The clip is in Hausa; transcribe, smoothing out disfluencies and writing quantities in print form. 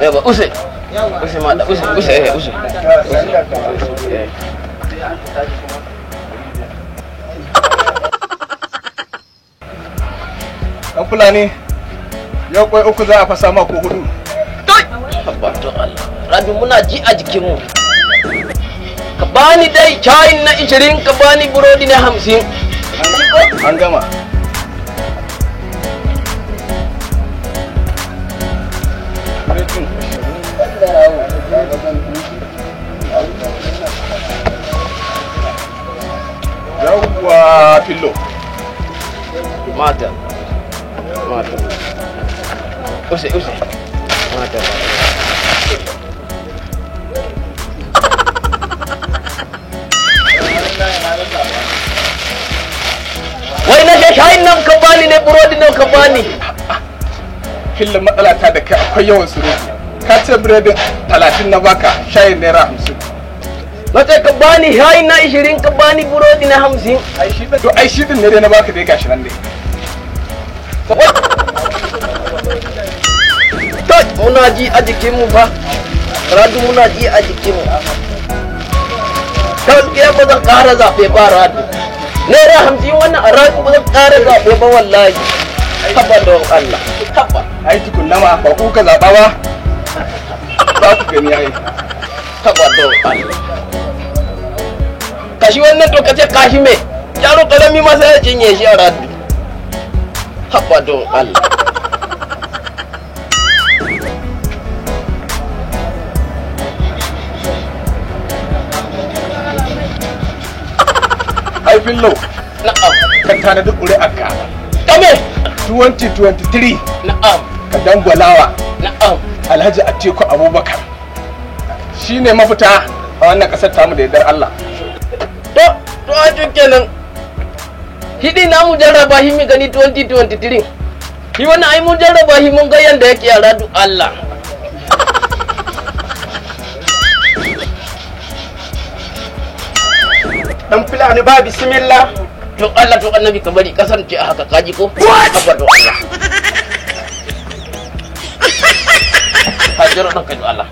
Yawa use. Use ma da use use eh use. Eh. Dan Fulani, yau kwai uku za a fasa ma ko hudu. Haba to Allah. Rabi muna ji a jikinmu. Ka bani dai shayin na 20 ka bani burodi na 50. An gama. Yawwa fillo. Mata. Mata. Use use. Mata. Wai na ce shayin nan ka bani ne burodi nan ka bani. Fillo matsala ta da kai akwai yawan surutu. Ka ce biredin 30 na baka shayin naira 50. Na ce ka bani shayin na 20 ka bani burodi na 50. Ai shi to ai shi din ne dai na baka dai gashi nan dai. To muna ji a jikinmu fa. Radu muna ji a jikinmu. Gaskiya ba zan ƙara zaɓe ba Radu. Naira 50 wannan a Radu ba zan ƙara zaɓe ba wallahi. Haba don Allah. Haba. Ai tukunna ma ba ku ka zaɓa ba. Za ku gani ai. Haba don Allah. Kashi wannan to kace kashi me? Yaro karami ma sai ya cinye shi a Radu. Haba don Allah. Ai fillo Na'am. ka tanadi ƙuri'arka. Kame. 2023 Na'am. ka dangwalawa Na'am. Alhaji Atiku Abubakar. Shi ne mafita a wannan ƙasar tamu da yardar Allah. To, to a kenan. Hidi na mu jarraba shi mu gani 2023. Shi wannan ai mun jarraba shi mun ga yanda yake a radu Allah. Dan Fulani ba bismillah. To Allah to annabi ka bari kasance a haka kaji ko? Haba to Allah. Hajjaro ɗan kai to Allah.